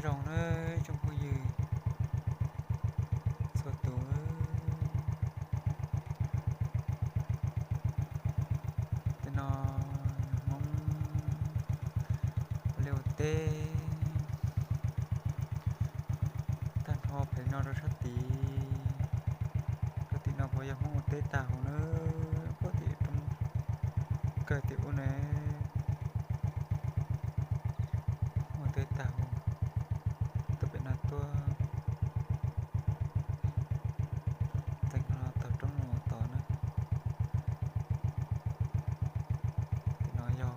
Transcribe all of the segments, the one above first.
Zoo nawb tsoom phooj ywg txhua tus. Tej no yog Hmoob ua liaj ua teb tag nrho pem no rau sab tid. Rau tim no puas yog Hmoob ua teb tag huv na, puag tim roob kawg tim ub ne. Hmoob ua teb tag huv, tuaj pem no tuaj, txeev no tog roob los tod na. Tim no yog,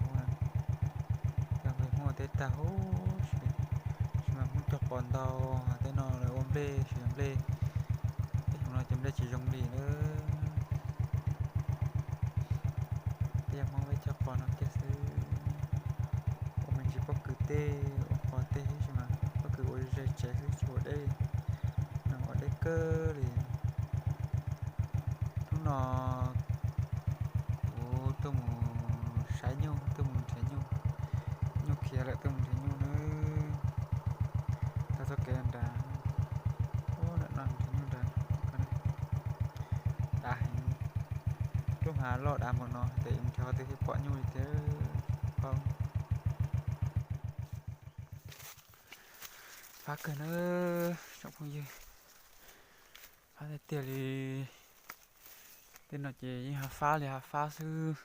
yog Hmoob ua teb tag huv si, tab sis mas Hmoob cog pos ntau, tej no lawv ua nplej, siv nplej. Tej hauv no ces nplej tsis zoo li na. Peb yog Hmoob peb cog pos no kiag xwb. Ua me ntsis pob kws tej, ua pos tej, tab sis mas pob kws ua ze tsev xwb tsis ua deb, no ua deb kawg li. Hnub no kuv tuaj mus saib nyuj, tuaj mus nrhiav nyuj, nyuj khiav lawm tuaj mus nrhiav nyuj na. Tau txoj kev nrad, ub, lawm no nrhiav nyuj nrad, dav heev. Lub hav loj dav npaum no ces nrhiav qhov twg thiaj pom nyuj li thiab. Paub, fab kawg na tsoom phooj ywg, fab tiag tiag li. Tej no ces yeej hav fab li hav fab xwb,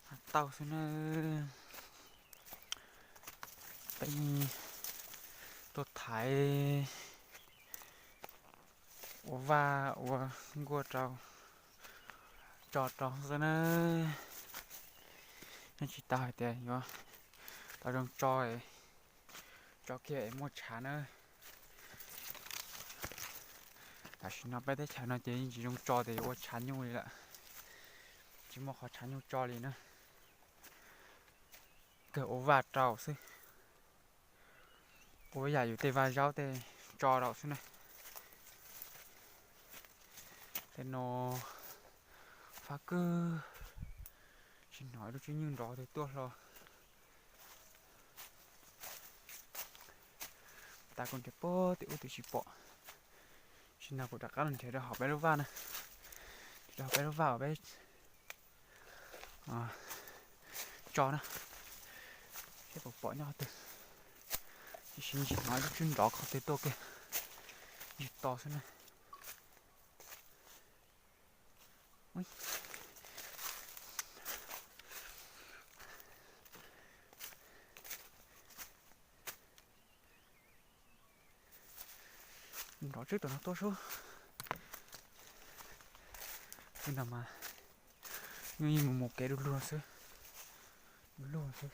hav tauj xwb na. Peb tuaj thaiv ua vaj ua nkuaj rau, tso rau xwb na. Nej tsis tau hais tias yuav tau zoo tso, tso kiag es muaj tshav na. Tam sim no peb teb chaws no ces yeej tsis zoo tso tias yuav ua tshav nyuj li lawm, tsis muaj qhov tshav nyuj tso li na. Kawg ua vaj rau xwb, ua yam yus tej vaj zaub tej tso rau xwb na. Tej no fab kawg, tsis hnov ib lub tswb nyuj nrov twg tuaj hlo. Tas kuv nrhiav puag tim ub twb tsis pom, tsis nrog kuv rov qab los nrhiav rau hauv peb lub vaj na, rau hauv peb lub vaj uas peb tso na, thiab puas pom nyob qhov twg. Tiam sis ntsis hnov ib lub tswb nrov qhov twg tuaj kiag, ntsis to xwb na. Nrov tswb tom no tuaj sub. Tej no mas nyuj yeej mus mus kev du lug xwb, du lug xwb.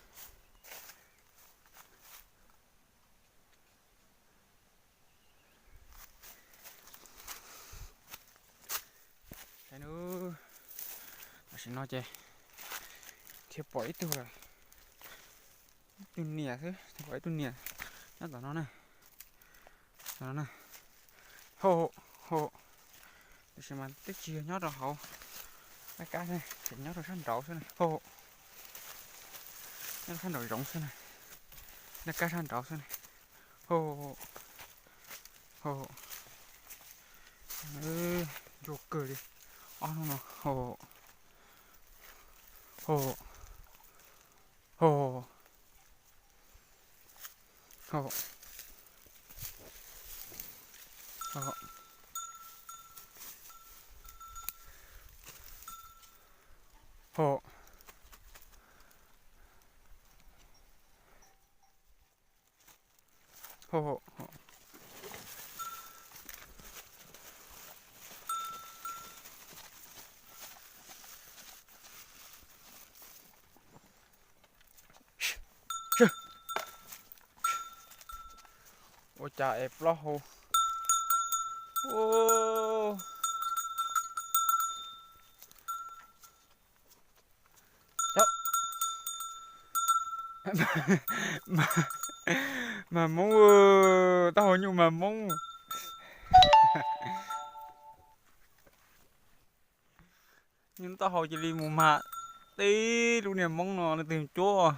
Tam sim no ces thiaj pom ib tug, ib tug niam xwb, thiaj pom ib tug niam nyob tom no na. Hau, hau. Tiam sis mas twb tsis yog nyob rau hauv laj kab, tseem nyob rau sab nraud xwb na. Hau, nyob rau sab nraum zoov xwb na, laj kab sab nraud xwb na. Hau, hau. Ntsuag kawg li. Ob hnub no, hau, hau, hau. Ho, ho, ho, ho. Ua cas es plaub hau. Mas Moob, taub hau nyuj mas Moob. Nyuj taub hau cia li mus mas tib lub niag Moob no leej twg cuab.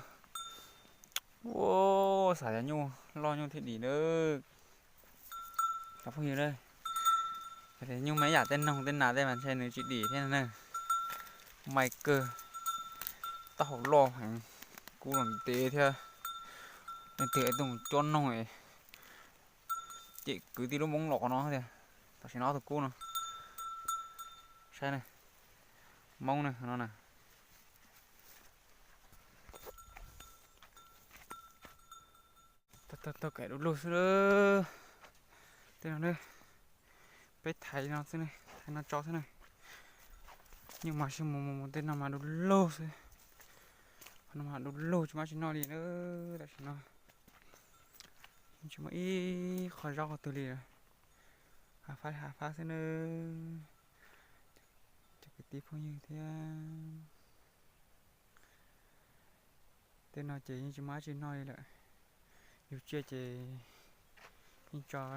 Ua, xav yog nyuj loj nyuj thiaj dim na. Cov phooj ywg na, yog tias nyuj me yam tej noog tej nas tej mas ntshe nws tsis dim thiab na. Mai kawg, taub hau loj heev, kub los ntev thiab. Leej twg es tuaj mus cuab noog es cem kwv tij lub moob los qhov no tiag. Tam sim no ob tug kub no, saib na, moob na no na. Tau, tau, tau kaim du lug xwb. Tej no na, peb thaiv no xwb ne, thaiv no tso xwb na. Nyuj mas sij mus mus mus tej no mas du lug xwb. Qhov no mas du lug tsis muaj tsis noj li na. Tam sim no tsis muaj ib qho zaub qhov twg li lawm. Hav fab hav fab xwb na. Cov kwv tij phooj ywg thiab. Tej no ces yeej tsis muaj dab tsi noj li lawm. Yug tsiaj ces yeej tso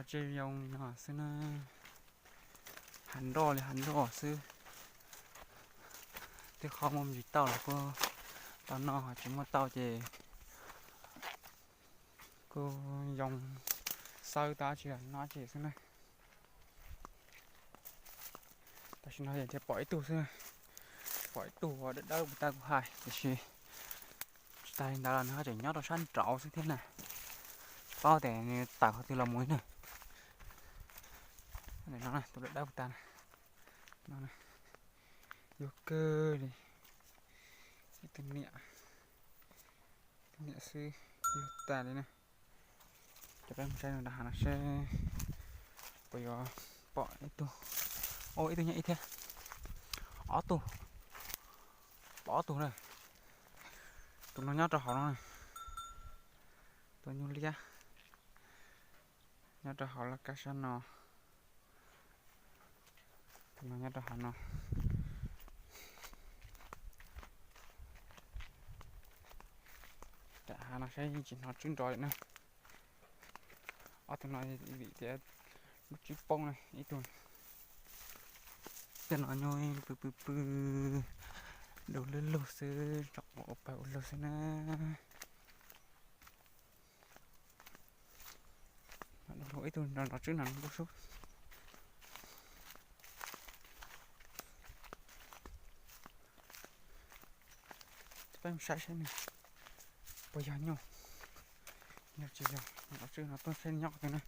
tsiaj zoo li no xwb na. Hav nroj li hav nroj xwb. Twb qhov muaj me ntsis tauj los kuj tau noj, ho tsis muaj tauj ces kuj yoo xawb tab tsis noj tsis xwb na. Tam sim no thiaj pom ib tug xwb, pom ib tug uas dawb dawb puas tag kuv hais, tiam sis tsis tas li ntawd los nws ho tseem nyob rau sab nraud xwb thiab na. Tsis paub tias nws tawm qhov twg los mus li na. No, tus dawb dawb puas tag no, yug kawg li. Ib tug niam, ib tug niam xwb, yug tag li na. Ces peb mus saib nram hav no seb puas yuav pom ib tug. Ua, ib tug nyob ib thiab. Ob tug, pom ob tug na. Tus no nyob rau hauv no, tus nyuj liab nyob rau hauv laj kab sab no. Tus no nyob rau hauv no. Tam hav no saib yeej tsis hnov tswb nrov li na. Ob tug no vim tias lub tswb poob na ib tug. Tej no nyuj pw pw pw, du lug lug xwb, tsom quav ua pawg ua lug xwb na. Ib tug nrov nrov tswb no lub sub. Peb mus saib saib nws puas yog nyuj, yog tsis yog nrov tswb no tuaj saib nws nyob qhov twg na.